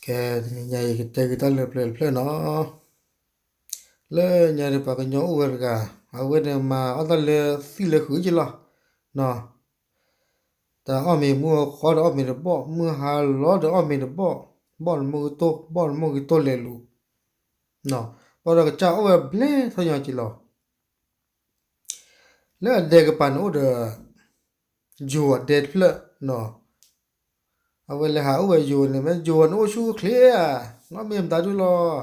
ကဲ, တနံၤညါအံၤ ကတဲက့ၤတၢ်လၢပျၢၤတဖျၢၣ်နီၤ. လၢညါဒီးပှၤကညီအိၣ်ဝဲတဂၤ, အဝဲန့ၣ်မၤအီၣ်တၢ်လၢသံၣ်လၢဃုာ်က့လီၤနီၤ. တၢ်အီၣ်မ့ၤမုၢ်ဃီဒီးအီၣ်မ့ၤတဘီၣ်, မုၢ်ဟါလီၤဒီးအီၣ်မ့ၤတဘီၣ်, ဘီၣ်တမိၢ်ဂ့ၤတိၢ်, ဘီၣ်တမိၢ်ဂ့ၤတိၢ်လဲၤလူၤနီၤ. ဘၣ်ဒီးကစၢ်အီၣ်ဝဲဘျဲၣ်ထီၣ်ညီက့လီၤ. လၢအဒဲကပၤန့ၣ်အိၣ်ဒီး ယိၤအဒဲတဖျၢၣ်နီၤ. အဝဲလဲၤဟးအိၣ်ဝဲယိၤန့ၣ် မ့ၢ်ယိၤန့ၣ်အိၣ်ဆူၣ်အိၣ်ချ့ဧါ, အီၣ်မ့ၤမတၤဒုလီၤ.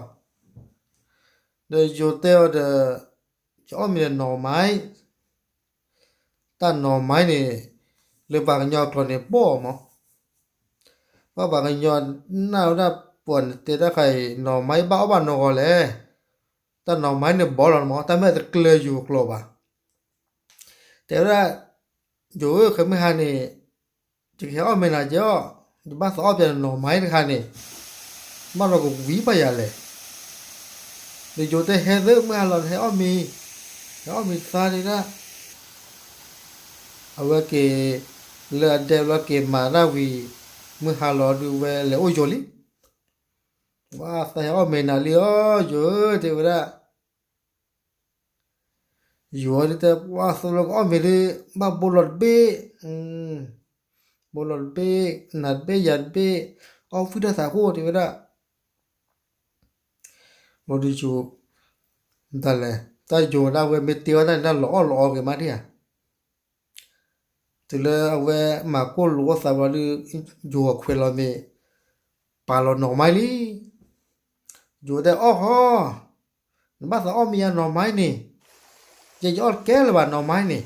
ဒီးယိၤတဲအီၤဒီး ယအီၣ်မ့ၤဒီးနီၢ်မါ, တၢ်နီၢ်မါန့ၣ် လၢပှၤကညီအကျိာ်န့ၣ် ဘီၣ်မး. ဘၣ်ပှၤကညီနၢ်ဝဲဒၣ်ပှၤန့ၣ်တဲတၢ်ခါအံၤ နီၢ်မါဘၣ်အီၣ်ဘၣ်နီၢ်ဂီၤလဲၣ်. တၢ်နီၢ်မါန့ၣ်ဘီၣ်လီၤမး, တၢ်မ့ၢ်တကျၢၤယိၤအကျိာ်ဘၣ်. တဲဝဲဒၣ်, ယိၤဧၢ, ခဲမုၢ်ဟါန့ၣ် ယကဟဲအီၣ်မ့ၤနၤကဲအီၤ, ယဘၣ်သးအီၣ်ပျဲနီၢ်မါတခါန့ၣ်, ဘၣ်ဒီးကဝံၤဘၣ်ယၤလဲၣ်. ဒီးယိၤတဲဟဲသၢမုၢ်ဟါလီၤ ဟဲအီၣ်မ့ၤ, ဟဲအီၣ်မ့ၤသါဒၣ်. အဝဲက့ၤ လၢအဒဲဘျီက့ၤမၤတၢ်ဝံၤ, မုၢ်ဟါလီၤဒုးဝဲလဲၤအိၣ်ယိၤလံ. ဝဲသးဟဲအီၣ်မ့ၤနၤလံဧါ ယိၤဧၢ တဲဝဲဒၣ်. ယိၤဒုးတဲ ပှၤသိလီၤကအီၣ်မ့ၤဒုး ဘၣ်ဘိလီၤတဘ့ၣ်, ဘိလီၤတဘ့ၣ်, နၤတဘ့ၣ် ယၤတဘ့ၣ်, အီၣ်ဝံၣ်တၢ်သးခိၣ်တဲဝဲဒၣ်. ဘျီဒုးယိၤ, တၢ်လဲၣ်, တၢ်ယိၤဒၣ်ဝဲမ့ၢ်တဲဝဲဒၣ်န့ၣ် တၢ်လီၤအီၣ်လီၤအီက့ၤမးဒံဧါ. တုၤလၢအဝဲမၤကိၢ်လိာ်အသးဘျီဒုး, ယိၤအခွဲးလီၤမ့ၤ, ပာ်လီၤနီၢ်မါလံ. ယိၤတဲအီၣ်ဃီ, နဘၣ်သးအီၣ်မ့ၤယၤနီၢ်မါန့ၣ်, ယဲယအီၣ်တကဲလၢၤဘၣ်နီၢ်မါန့ၣ်.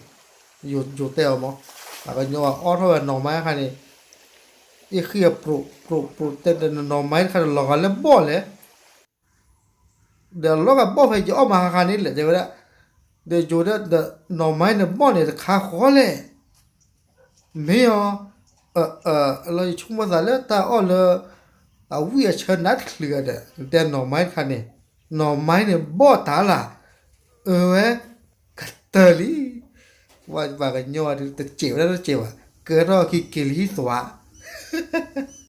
ယိၤတဲအီၤမး, ပှၤကညီအီၣ်ထီၣ်ဝဲနီၢ်မါအခါန့ၣ်, အ့ၣ်ဃံအပြိးပြိးပြိးတဲ နီၢ်မါတခါန့ၣ် လီၤဂာ်လၢဘီၣ်လဲၣ်. ဒီးလီၤဂာ်ဘီၣ်ဖဲယအီၣ်မၤဟါခါန့ၣ်လဲၣ် တဲဝဲဒၣ်. ဒီးယိၤဒၣ်ဒီး နီၢ်မါန့ၣ်ဘီၣ်န့ၣ်တခါဃီလဲၣ်. မ့ၢ်အီၤ, လီၤယဆိကမိၣ်သးလၢတၢ်အီၣ်လၢ အဝံၣ်အဆၢနးတချုးဂၤဒီး နတဲနီၢ်မါတခါန့ၣ်, နီၢ်မါန့ၣ်ဘီၣ်တၢ်လၢ်, အဝဲ, ကတၢၢ်လံ. ပှၤကညီတစဲးဝဲဒၣ်တစဲးဘၣ်, ကဲထီၣ်ခံက့ၤလံသွး